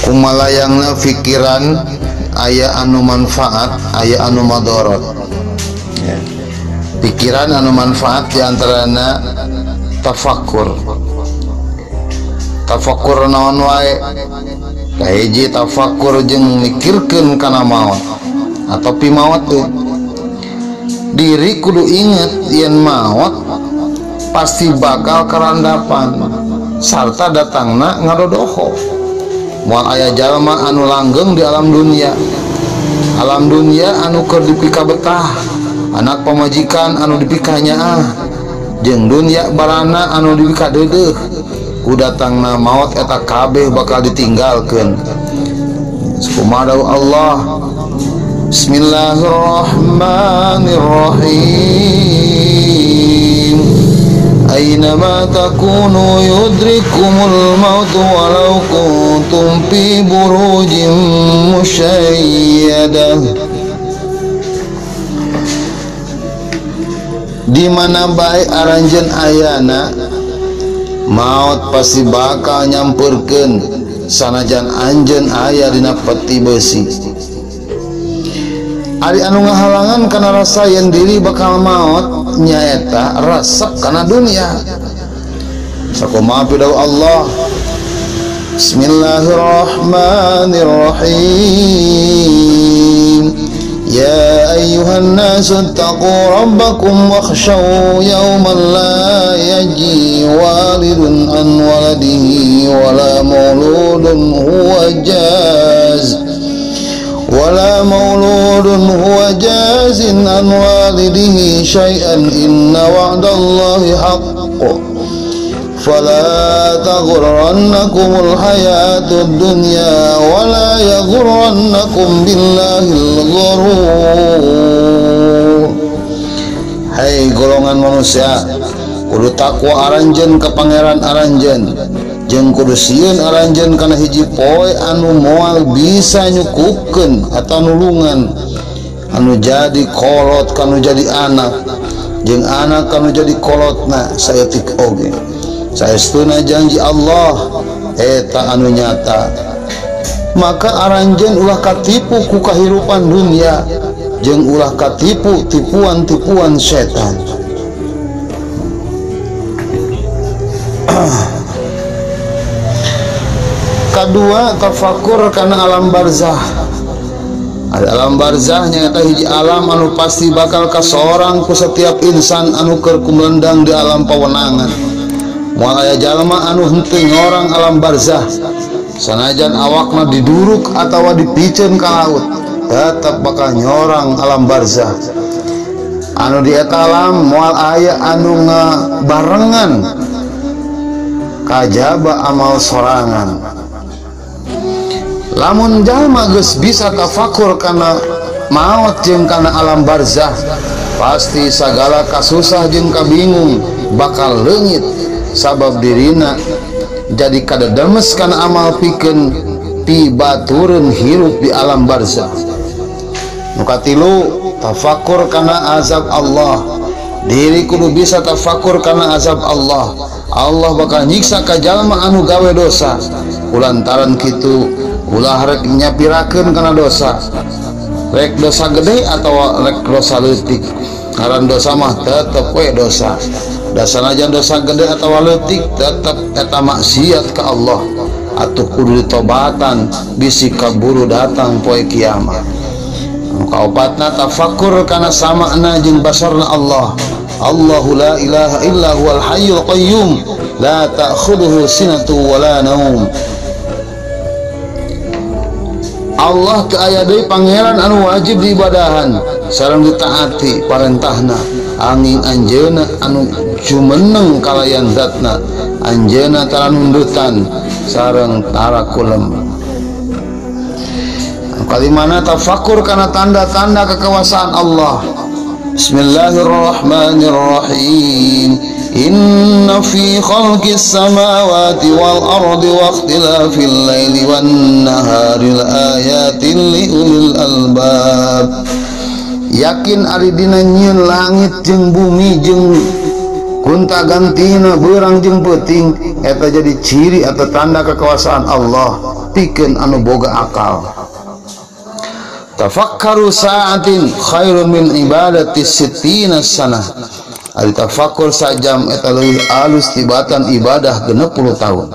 Kumalayangna pikiran aya anu manfaat, aya anu madorot. Ya. Pikiran anu manfaat diantarana tafakur. Tafakur naon wae? Kahiji tafakur jeung mikirkeun kana maot atau pimaot teh. Diri kudu inget yen maot pasti bakal karandapan sarta datangna ngadodoho. Moal aya jalma anu langgeng di alam dunia. Alam dunia anu keur dipikabetah, anak pamajikan anu dipikanyaah, jeung dunia barana anu dipikadeudeuh. Ku datangna maot eta kabeh bakal ditinggalkeun. Kumaha dawuh Allah? Bismillahirrahmanirrahim. Aynama takunu yudrikumul maut walau kuntum fi burujin musyayyadah. Di mana bae aranjeun ayana, maut pasti bakal nyamperkeun sanajan anjeun aya dina peti besi. Ari anu ngahalangan kana rasa yen diri bakal maot nyaeta resep kana dunia. Sakumaha pidawuh Allah? Bismillahirrahmanirrahim. Ya ayyuhan nasu taqu rabbakum wakhshaw yawman la yajzi walidun an waladihi wala mauludun huwa jaz ولا مولود هو جاز عن والده شيئا إن وعد الله حق فلا تغرنكم الحياة الدنيا ولا يغرنكم بالله الغرور. Hai golongan manusia, kudu takwa aranjeun ka pangeran aranjeun, jeung kudu sieun aranjeun kana hiji poe anu moal bisa nyukupkeun atau nulungan anu jadi kolot kanu jadi anak, jeung anak kanu jadi kolotna saeutik oge. Saestuna janji Allah eta anu nyata. Maka aranjeun ulah katipu ku kahirupan dunia, jeung ulah katipu tipuan-tipuan setan. Kedua, tafakur kana alam barzah. Ada alam barzah nyata hiji alam anu pasti bakal kasorang ku setiap insan anu keur kumelendang di alam pawenangan. Moal aya jalma anu henteu ngorang alam barzah. Sanajan awakna diduruk atawa dipiceun ka laut, tetep bakal nyorang alam barzah. Anu di eta alam moal aya anu ngabarengan kajaba amal sorangan. Lamun jalma geus bisa tafakur kana maot jeung kana alam barzah, pasti sagala kasusah jeung kabingung bakal leungit sabab dirina jadi kadedemes kana amal pikeun pibatureun hirup di alam barzah. Nu katilu, tafakur kana azab Allah. Diri kudu bisa tafakur kana azab Allah. Allah bakal nyiksa ka jalma anu gawe dosa. Kulantaran kitu ulah rek nyapirakeun kana dosa, rek dosa gede atau rek dosa leutik. Ngaran dosa mah tetep we dosa. Da sanajan dosa gede atau leutik tetep eta maksiat ka Allah. Atuh kudu ditobatan bisi kaburu datang poe kiamat. Nu kaopatna, tafakur kana sama'na jeung basarna Allah. Allahu la ilaha illa huwal hayyul qayyum la ta'khudhuhu sinatu wala naum. Allah teu aya deui pangeran anu wajib diibadahan sareng ditaati parentahna, angin anjeunna anu jumeneng kalayan zatna, anjeunna tara nundutan sareng tara kulem. Kalimana tafakur kana tanda-tanda kekuasaan Allah. Bismillahirrahmanirrahim. Inna fi khalqis samawati wal ardi wa ikhtilafil laili wan nahari laayatin liulil albab. Yakin ari dina nyieun langit jeung bumi jeung Gonta gantina beurang jeung peuting eta jadi ciri atau tanda kekuasaan Allah pikeun anu boga akal. Tafakkaru sa'atin khairun min ibadati sittina sanah. Ari tafakur sajam eta leuwih alus tibatan ibadah 60 tahun.